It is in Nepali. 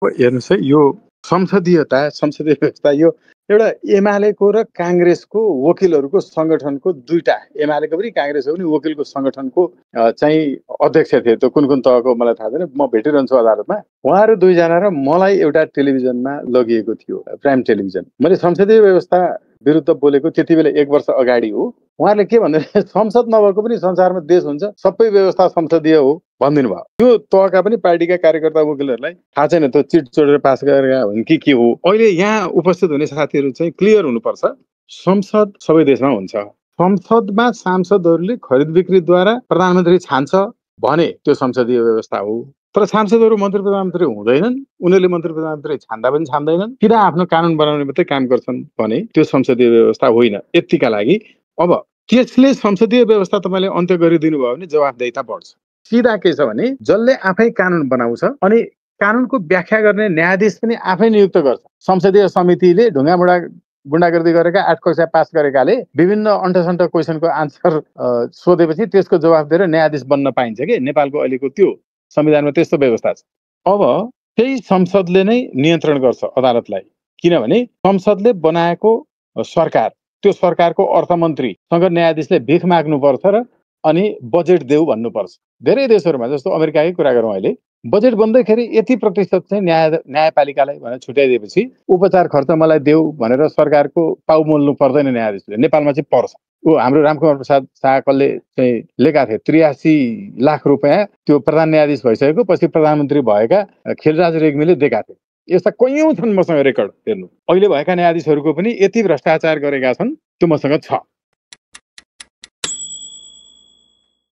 हेर्नुहोस् है, यो संसदीय व्यवस्था यो एउटा एमालेको र काङ्ग्रेसको वकिलहरूको सङ्गठनको दुईटा, एमालेको पनि काङ्ग्रेसको पनि वकिलको सङ्गठनको चाहिँ अध्यक्ष थिए। त्यो कुन कुन तहको मलाई थाहा छैन, म भेटिरहन्छु अदालतमा। उहाँहरू दुईजना र मलाई एउटा टेलिभिजनमा लगिएको थियो, प्राइम टेलिभिजन। मैले संसदीय व्यवस्था विरुद्ध बोलेको त्यति बेला 1 वर्ष अगाडि हो। उहाँहरूले के भन्दै संसद नभएको पनि संसारमा देश हुन्छ, सबै व्यवस्था संसदीय हो भनिदिनु भयो। त्यो तहका पनि पार्टीका कार्यकर्ता वकिलहरूलाई थाहा छैन त्यो चिट चोडेर पास गरेका हुन् कि के हो। अहिले यहाँ उपस्थित हुने साथीहरू चाहिँ क्लियर हुनुपर्छ। संसद सबै देशमा हुन्छ, संसदमा सांसदहरूले खरिद बिक्रीद्वारा प्रधानमन्त्री छान्छ भने त्यो संसदीय व्यवस्था हो। तर सांसदहरू मन्त्री प्रधानमन्त्री हुँदैनन्, उनीहरूले मन्त्री प्रधानमन्त्री छान्दा पनि छान्दैनन्, कि आफ्नो कानुन बनाउने मात्रै काम गर्छन् भने त्यो संसदीय व्यवस्था होइन। यतिका लागि अब त्यसले संसदीय व्यवस्था तपाईँले अन्त्य गरिदिनु भयो भने जवाफदेहिता बढ्छ। सिधा के छ भने जसले आफै कानुन बनाउँछ अनि कानुनको व्याख्या गर्ने न्यायाधीश पनि आफै नियुक्त गर्छ। संसदीय समितिले ढुङ्गामुढा गुण्डागर्दी गरेका 8 कक्षा पास गरेकाले विभिन्न अन्टसन्ट क्वेसनको आन्सर सोधेपछि त्यसको जवाफ दिएर न्यायाधीश बन्न पाइन्छ कि नेपालको अहिलेको त्यो संविधानमा त्यस्तो व्यवस्था छ। अब त्यही संसदले नै नियन्त्रण गर्छ अदालतलाई, किनभने संसदले बनाएको सरकार, त्यो सरकारको अर्थमन्त्रीसँग न्यायाधीशले भिख माग्नुपर्छ र अनि बजेट देऊ भन्नुपर्छ। धेरै देशहरूमा जस्तो अमेरिकाकै कुरा गरौँ, अहिले बजेट बन्दैखेरि यति प्रतिशत चाहिँ न्यायपालिकालाई भनेर छुट्याइदिएपछि उपचार खर्च मलाई देऊ भनेर सरकारको पाउ मोल्नु पर्दैन न्यायाधीशले। नेपालमा चाहिँ पर्छ। हाम्रो रामकुमार प्रसाद शाहकले चाहिँ लेखा थिए 83 लाख रुपियाँ त्यो प्रधान न्यायाधीश भइसकेको पछि प्रधानमन्त्री भएका खिलराज रेग्मीले दिएका थिए। यस्ता कैयौं छन् मसँग रेकर्ड हेर्नु। अहिले भएका न्यायाधीशहरूको पनि यति भ्रष्टाचार गरेका छन् त्यो मसँग छ।